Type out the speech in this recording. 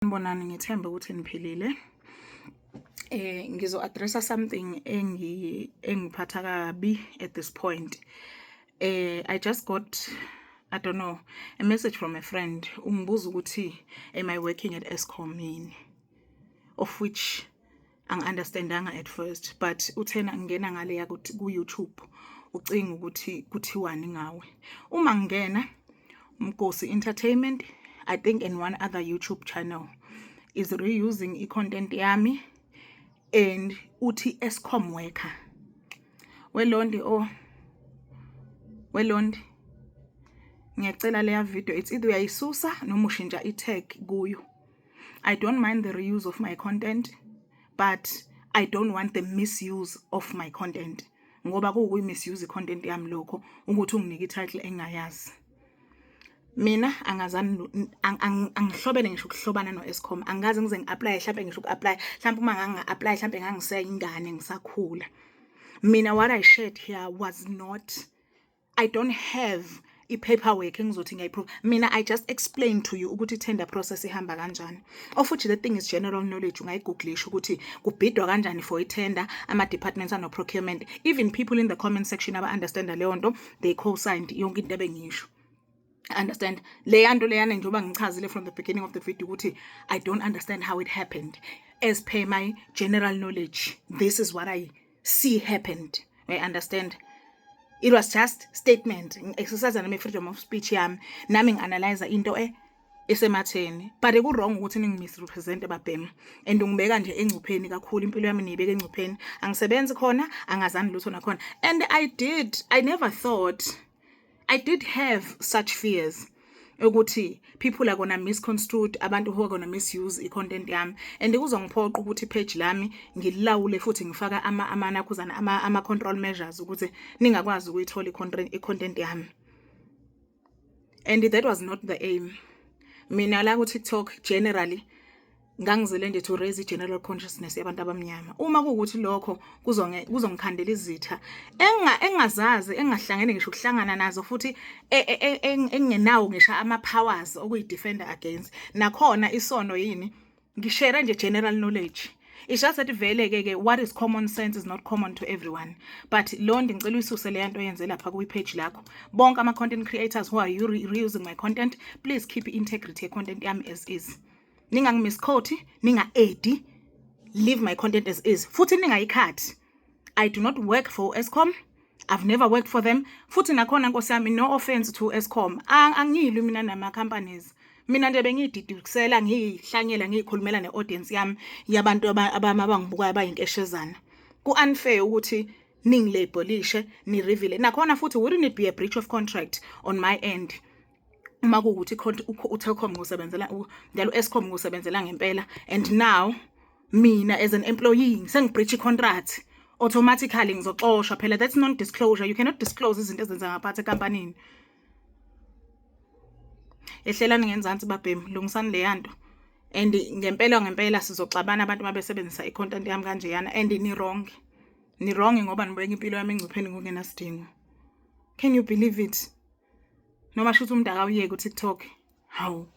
Sanibonani, ngithemba ukuthi niphilile. Ngizo-address-a something engiphatha kabi at this point. I just got, I don't know, a message from a friend. Ungibuza ukuthi am I working at Eskom yini? Of which angi-understandanga at first, but uthena ngingena ngaleya ku-YouTube, ucinga ukuthi kuthiwani ngawe. Uma ngingena Mgosi Entertainment, I think, and one other YouTube channel is reusing i-content yami and uthi Eskom worker. Welondi, oh welondi, ngiyacela, leya video, it's either uyayisusa noma ushintsha i-tag kuyo. I don't mind the reuse of my content, but I don't want the misuse of my content, ngoba kuwukuyi-misuse i-content yami lokho ukuthi unginike i-title engingayazi. Mina angazani, angihlobene ngisho ukuhlobana no-Eskom. Angikaze ngize ngi-apply, hlampe ngisho uku-apply, hlampe uma nganga-apply, hlampe ngangiseyingane ngisakhula. Mina, what I shared here was not, I don't have i-paperwork engizothi ngiyayi-prove. Mina, I just explained to you ukuthi i-tender process ihamba kanjani, of which the thing is general knowledge. Ungayi-googlisha ukuthi kubhidwa kanjani for i-tender, ama-departments ano-procurement. Even people in the comment section aba-understanda leyo nto, they co-signed yonke into ebengisho. Understand leya nto leyana, njengoba ngichazile from the beginning of the video ukuthi I don't understand how it happened. As per my general knowledge, this is what I see happened. I understand it was just statement, exercise nami freedom of speech yami, nami ngi-analyze into esematheni, but ku-wrong ukuthi ningi-misrepresent, babhema, and ungibeka nje engcupheni kakhulu. Impilo yami niyibeka engcupheni. Angisebenzi khona, angazani lutho nakhona. And I never thought, I did have such fears ukuthi people are gonna misconstrued, abantu who are gonna misuse i-content yami, and kuzongiphoqa ukuthi i-page lami ngililawule futhi ngifaka amanakhuzana, ama-control measures ukuthi ningakwazi ukuyithola i-content yami, and that was not the aim. Mina la ku-TikTok generally ngangizele nje to raise i-general consciousness yabantu abamnyama. Uma kuwukuthi lokho kuzongikhandela izitha engingazazi, engingahlangene ngisho ukuhlangana nazo, futhi engingenawo ngisho ama-powers okuyi-defender against, nakhona isono yini? Ngi-share nje general knowledge. It's just that vele-ke ke what is common sense is not common to everyone. But lo ngicela uyisuse leya nto oyenze lapha kwi-page lakho. Bonke ama-content creators who are you reusing my content, please keep i-integrity ye-content yami as is. Ningangi-misquote, ninga-edit, leave my content as is, futhi ningayi-cut. I do not work for Eskom. I've never worked for them. Futhi nakhona, nkosi yami, no offense to Eskom, angilwi mina nama-companies. Mina nje bengiyididukisela, ngiyihlanyela, ngiyikhulumela ne-audience yami yabantu abangibukayo abayinkeshezana. Ku-unfair ukuthi ningi-labelishe, ni-reveal. Nakhona futhi, wouldn't it be a breach of contract on my end uma kuwukuthi u-Telkom ngiwusebenzela njalo, u-Eskom ngiwusebenzela ngempela, and now mina as an employee sengi-breach i-contract? Automatically ngizoxoshwa phela. That's non disclosure. You cannot disclose izinto ezenzeka ngaphathi ekampanini. Ehlelani ngenzansi, babhemu, lungisani leya nto. And ngempela ngempela sizoxabana abantu mabesebenzisa i-content yami kanjeyana, and ni wrong, ni wrong, ngoba nibeka impilo yami engcupheni ngokungenasidingo. Can you believe it? Noma shuthi umuntu akawuyeki uTikTok. Hawu.